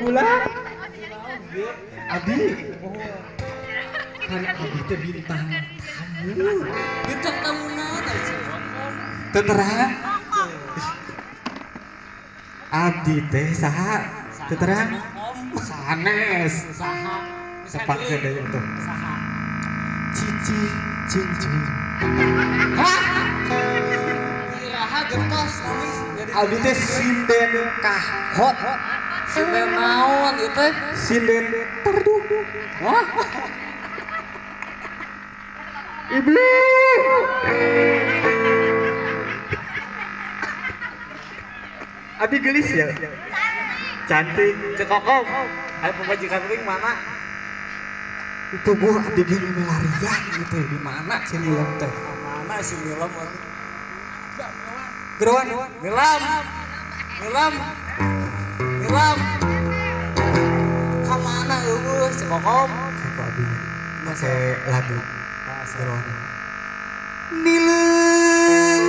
Kula. Abdi. Kan abdi teh bintang tamu. Bintang tamu naon teh? Teu terang. Abdi teh saha? Teu terang. Sanes. Saha? Tepangkeun deui atuh. Saha? Cici cincin. Hah? Iraha gentos amis. Abdi teh sinden kahot. Sinden naon ieu teh? Sinden terduk. Wah. Ibu. Abi gelis ya? Cantik. Cekokom. Ayo pemajikan ring mana? Itu bu abdi gini melarian gitu di mana si Nilam teh? Mana si Nilam? Geroan. Nilam. Nilam. Nilam. Ka mana eueuh Cekokom? Kok abi make lagu. Geroan. Nilam.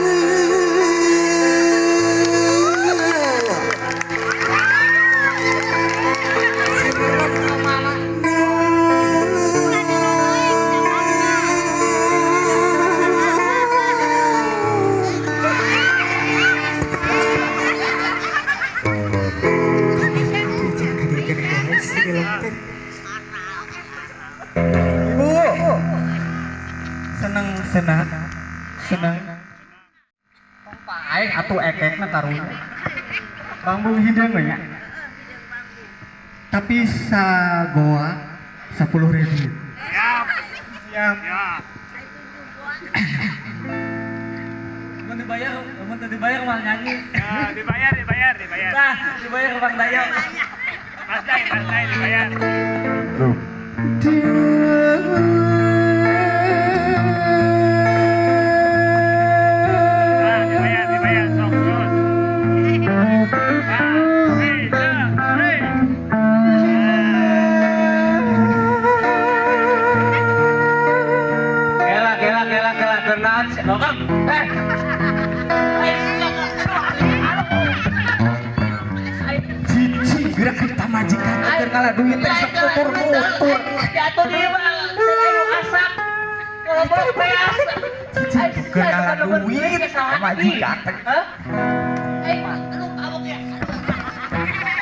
Senang senang paeh atuh ekekna karunya bambung hideung we nya tapi sagoa 10.000. Siap siap. Mun dibayar mah nyanyi. Ya, dibayar. Tah, dibayar Bang Dayo. Mas Dai dibayar. Tuh. Cici gerak kita majikan keur ngalah duit teh sok nutur-nutur. Jatuh di asak. Kalau beas. Cici keur ngalah duit majikan teh.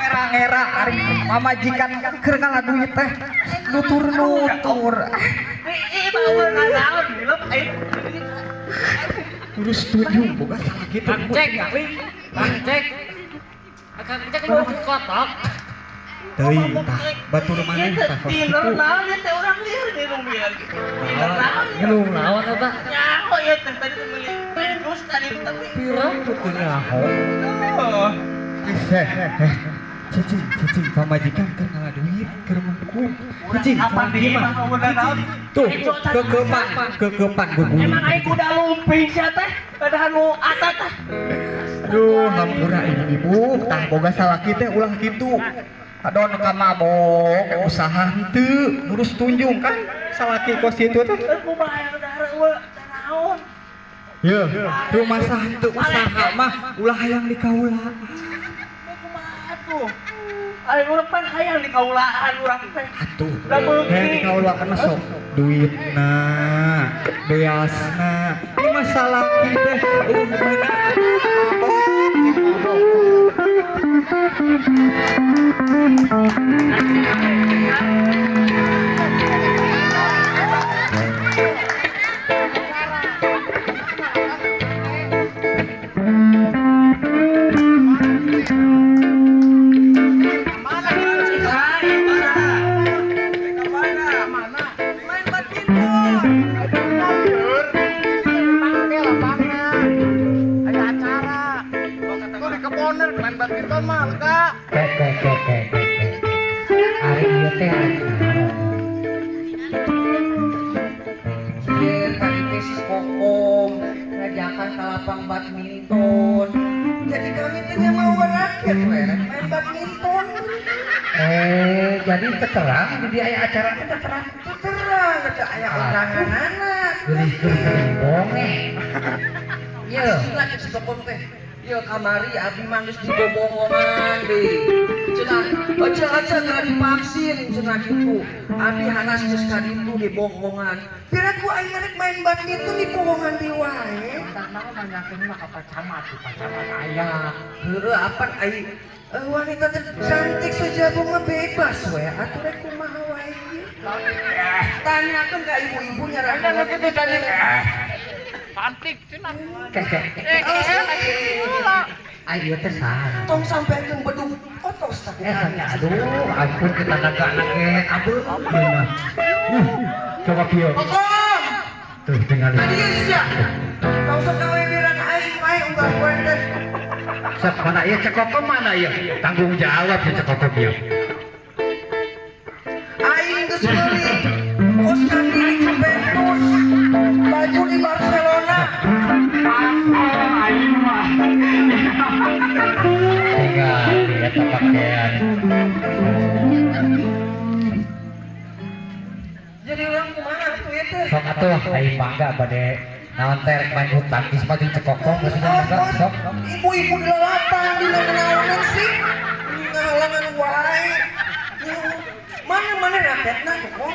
Ngera-ngera ari pamajikan keur ngalah duit teh nutur-nutur. Terus setuju, boga salah gitu. Bang Cek, Bang Cek. Akang Cek lu kotok. Teuing tah, batur maneh tah kos kitu. Naon ieu teh urang lieur nginum bieu. Nginum naon eta? Nyaho ieu teh tadi teh meuli terus tadi tapi pira teu nyaho. Cici, cici, pamajikan keur ngalah duit, keur mangkuk. Cici, apa di mah tuh, kekepan guguling. Emang aing kuda lumping sia teh, padahal nu ata teh. Aduh, hampura ibu-ibu, tah boga salaki teh ulah kitu. Adon ka mabok, usaha henteu, ngurus tunjung kan salaki kos kitu teh. Kumaha dahar eueuh, naon? Yeuh, rumah henteu usaha mah ulah hayang dikaula. Kumaha tuh? Aing urang pan hayang dikaulaan urang teh. Atuh, hayang dikaulaan mah sok duitna, beasna. Ini masalah teh eueuh meunang mabok jeung mabok. Hari ieu teh tadi teh si Kokom ngajakan ka lapang badminton. Jadi kami teh mau rakyat we main badminton. Jadi terang di aya acara teh terang. Terang ada aya undanganana. Geulis-geulis bongeh. Ieu si Kokom teh. Ieu kamari abi mah geus dibobohongan deui. Cenah, oh Aca geura divaksin cenah kitu. Abi hanas geus ka ditu dibohongan. Piraku aing rek main badminton dibohongan deui wae. Tah nanyakeun mah ka Pak Camat, Pak Camat aya. Heueuh apan ai wanita cantik sejabung mah bebas we atuh rek kumaha wae ieu. Tanyakeun ka ibu-ibu nyarana kitu tadi. Cantik cenah. Ayo teh saha? Tong sampekeun bedug otos tah. Aduh, ampun kita naga ge aduh. Coba kieu. Tuh tinggal. Tadi sia. Tong sok gawe wirang aing wae unggal poe teh. Sok mana ieu Cekokom mana ieu? Tanggung jawab si Cekokom ieu. Aing geus meuli Oscar diri Juventus, baju di Barcelona. Aing mah. Tinggal eta pakaian. Jadi urang kumaha atuh ieu teh? Sok atuh aing mangga bade naon teh rek main bulu tangkis mah jeung Cekokom geus mangga sok. Ibu-ibu di lalatan di naonan sih ngahalangan wae. Mana-mana raketna Kokom.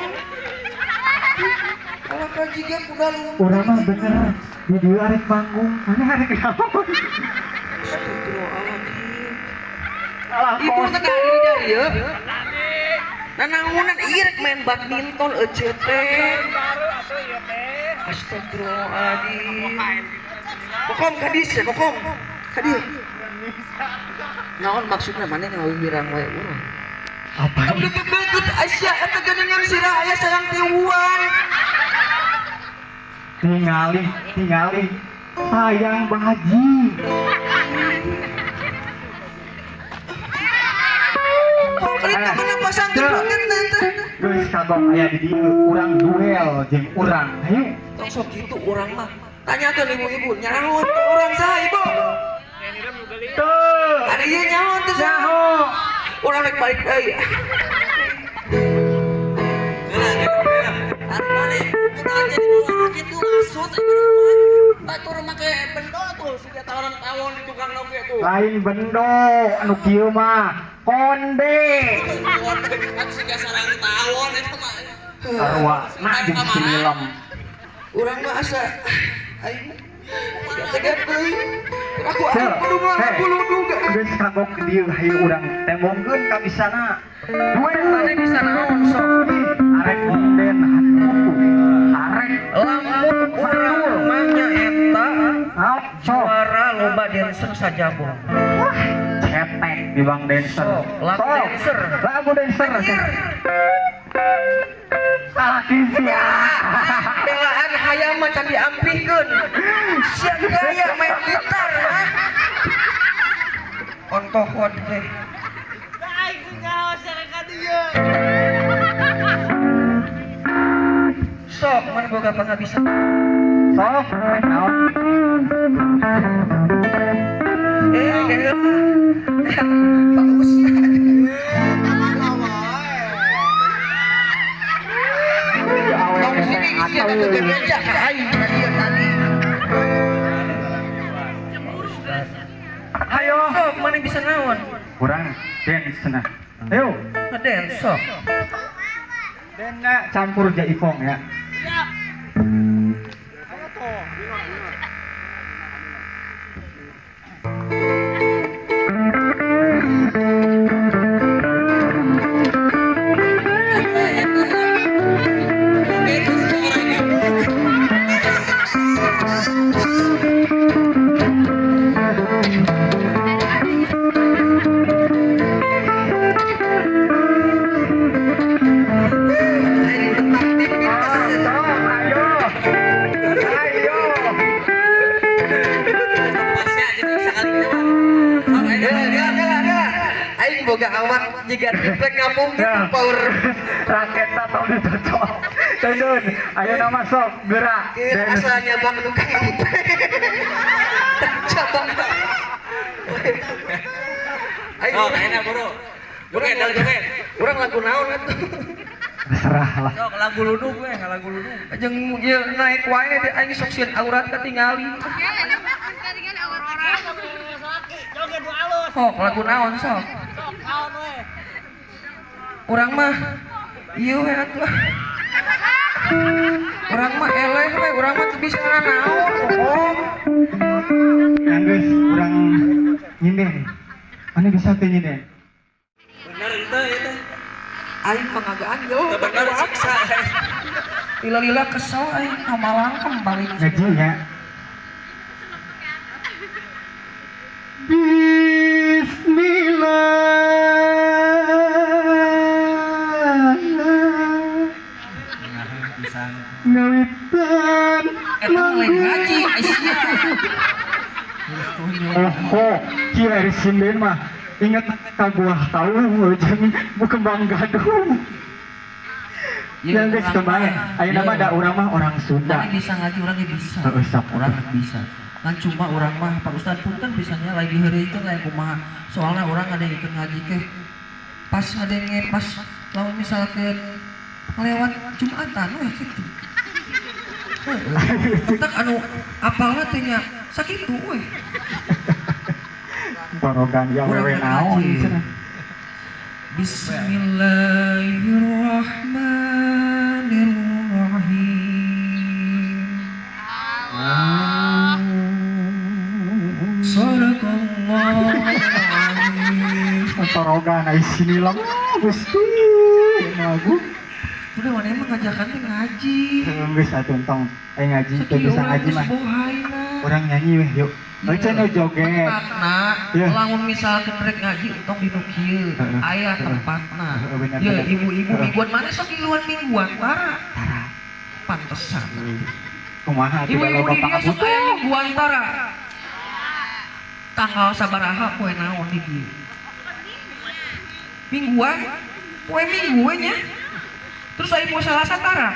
Kalau ka jiga kuda lumpur. Urang mah bener di dieu arek manggung, mana arek naon. Astagfirullahaladzim. Ibu teh dari dieu. Nanaonan ieu rek main badminton euceu teh. Astagfirullahaladzim. Kokom ka dieu sia, Kokom. Ka dieu. Naon maksudna maneh ngawirang wae urang? Apa? Abdi deket Aisyah eta geuningan sirah aya sayang tiuan. Tingali, tingali. Sayang baji. Itu mana pasang teh teh. Geus kagok aya di dieu urang duel jeung urang. Hayu. Tong sok kitu urang mah. Tanyakeun ibu-ibu, nyaho teu urang saha ibu? Teu. Ari ieu nyaho teu saha? Nyaho. Urang rek balik deui. Ari balik, kita jadi malah kitu maksud batur make bendo tuh siga tawon-tawon di tukang oge tuh. Lain bendo anu kieu mah konde. Konde kan siga sarang tawon eta mah. Sarua na jeung sinilem. Urang mah asa aing tega deui. Aku aing kudu bulu duga. Geus kagok dieu hayu urang tembongkeun ka bisana. Duel mane bisa naon sok. Arek konden hatuh. Arek lamun urang mah nyaeta juara loba dancer sajabong. Wah, cetek di bang dancer. Lagu dancer. Lagu dancer. Salah sia. Belaan hayam mah can diampihkeun. Sia gaya main gitar ha. Ontohon teh. Aing nyaho sareng dieu. Sok mun boga pangabisa. Sok naon? Pak Ustad. Tong sini sia teh bebeja ka aing ka dieu tadi. Ayo, sok mana bisa naon? Kurang dance nah. Ayo, dance sok. Dance campur jaipong ya. Iya. Boga awak jiga triplek ngapung gitu power raket atau dicocok. Tendun, ayo nama sok gerak. Asalnya bang tukang ngampe. Cabang. Ayo enak bro. Joget, joget. Urang lagu naon atuh? Terserah lah. Sok lagu luduk we, lagu luduk. Jeung ieu naik wae di aing sok sieun aurat katingali. Joget nu alus. Sok lagu naon sok? Sok naon we. Urang mah ieu we atuh. Urang mah eleh we, urang mah teu bisa nanaon. Oh. Geus urang nyinden. Mana bisa teh nyinden? Bener itu itu. Aing pangagaan yo. Bener siksa. Lila-lila kesel aing kamalang kembali. Ngaji nya. Bismillah. Ngawitan ngaji oh, kira ari sinden mah inget ka buah tahu jeung kembang gadung. Ya geus kembang. Ayeuna mah da urang mah orang Sunda. Mana bisa ngaji urang ge bisa. Heeh, sok urang bisa. Kan cuma urang mah Pak Ustad punten bisanya lagi diheureuykeun lain kumaha. Soalna urang ngadengkeun ngaji teh pas ngadenge pas lamun misalkeun lewat Jumatan we kitu. Entak anu apalna teh nya sakitu we. Torogan ya wewe naon cenah. Bismillahirrahmanirrahim. Allah. Sadaqallahul azim. Torogan ai sini lam Gusti. Nagu. Udah mana emang ngajakan teh ngaji. Geus atuh entong ai ngaji teh bisa ngaji mah. Urang nyanyi weh yuk. Cenah joget. Tempatna, lamun misalkan rek ngaji entong di nu kieu, aya tempatna. Ya ibu-ibu mingguan mana sok ngiluan mingguan tara. Tara. Pantesan. Kumaha atuh ibu-ibu di dieu sok aya mingguan tara. Tanggal sabaraha poe naon di dieu? Mingguan, poe minggu we nya. Terus aya poe Salasa tara.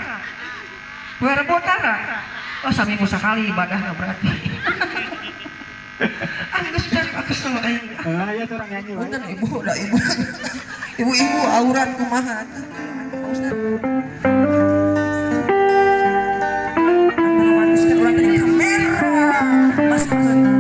Poe Rebo tara. Oh saminggu sakali ibadahna berarti. Ah geus kesel aing. Heeh, ya urang nyanyi wae. Punten ibu, da ibu. Ibu-ibu aurat kumaha atuh. Pak Ustad. Otomatis kan urang teh kamera. Masukkeun.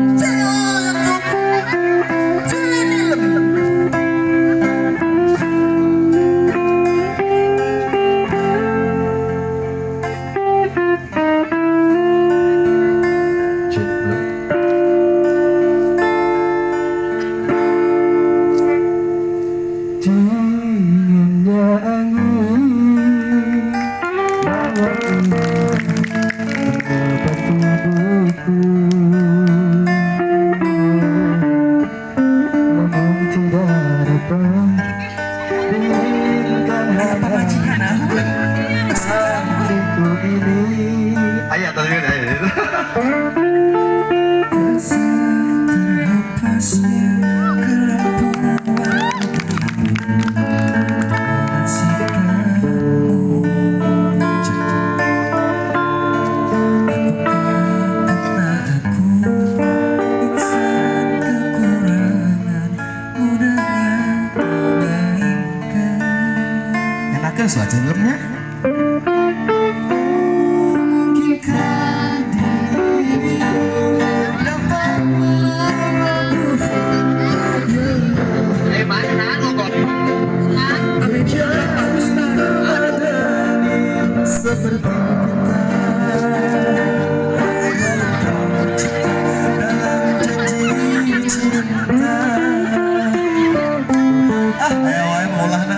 Ah, ayo mulahna.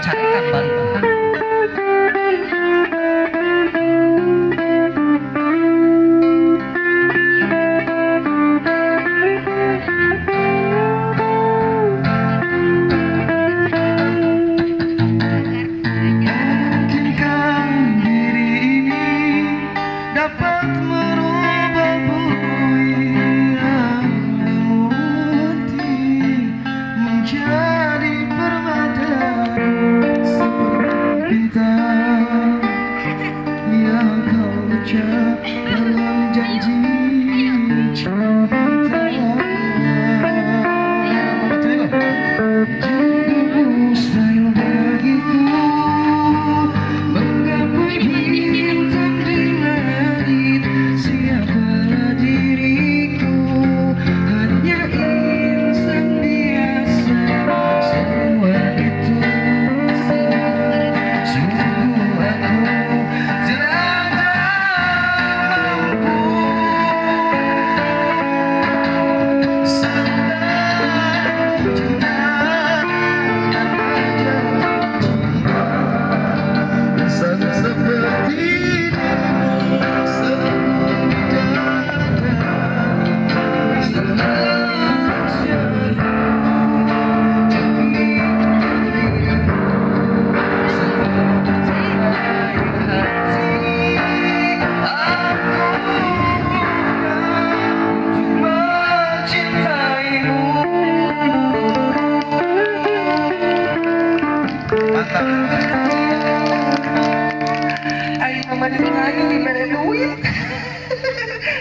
Carekan balik kan.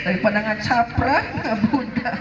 Daripada ngacaprak ngabudak.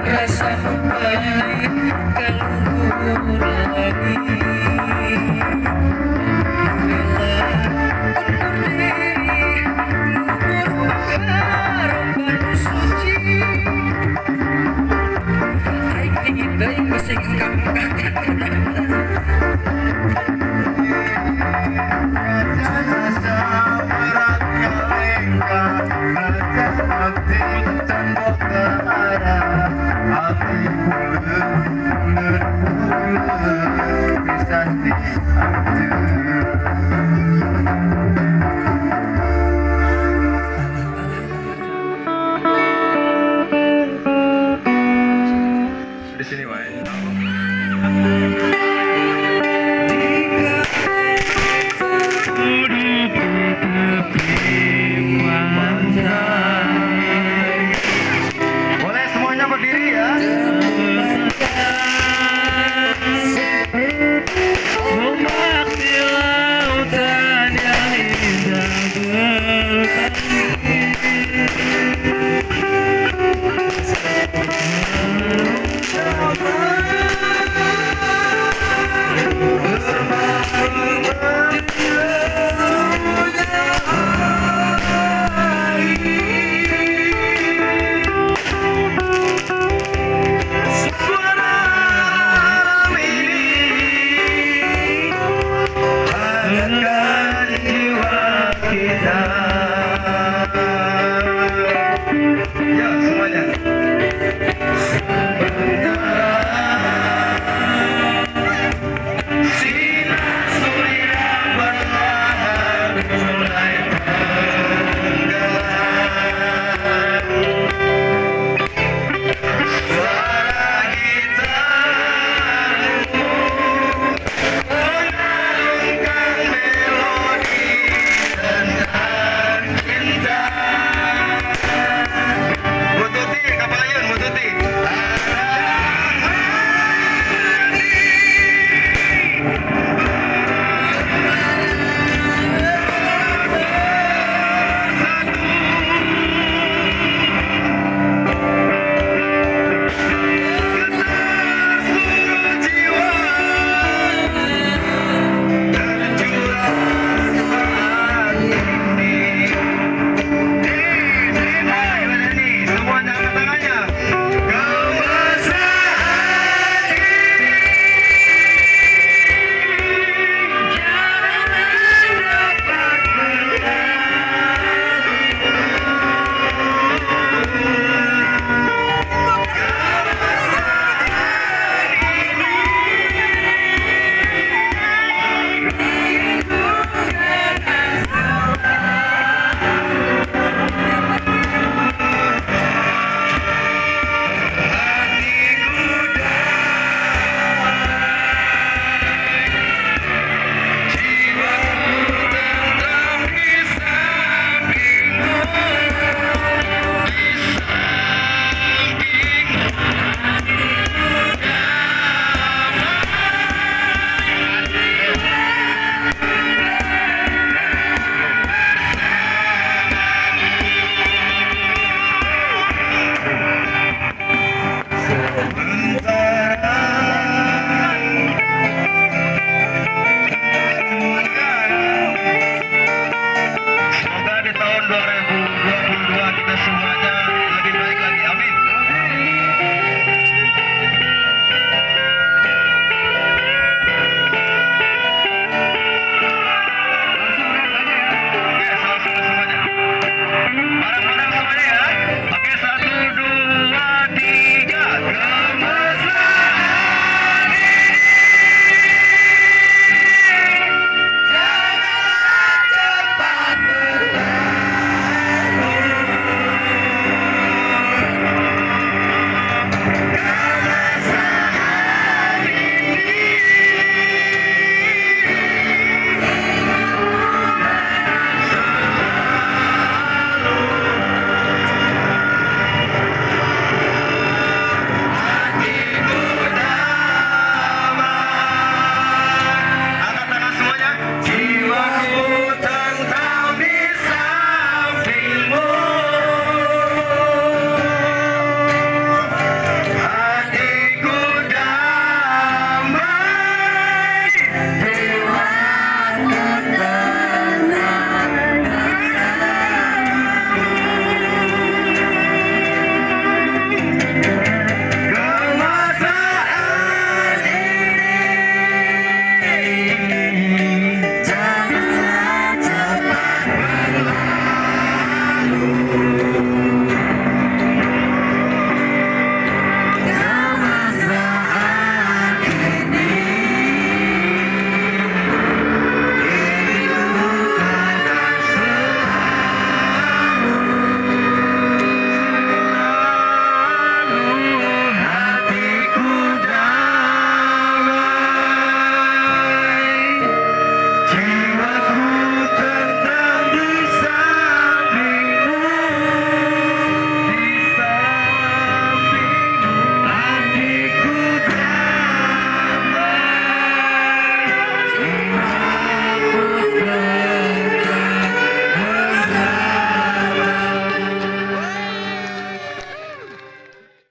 Rasa baik kalau Kurangi.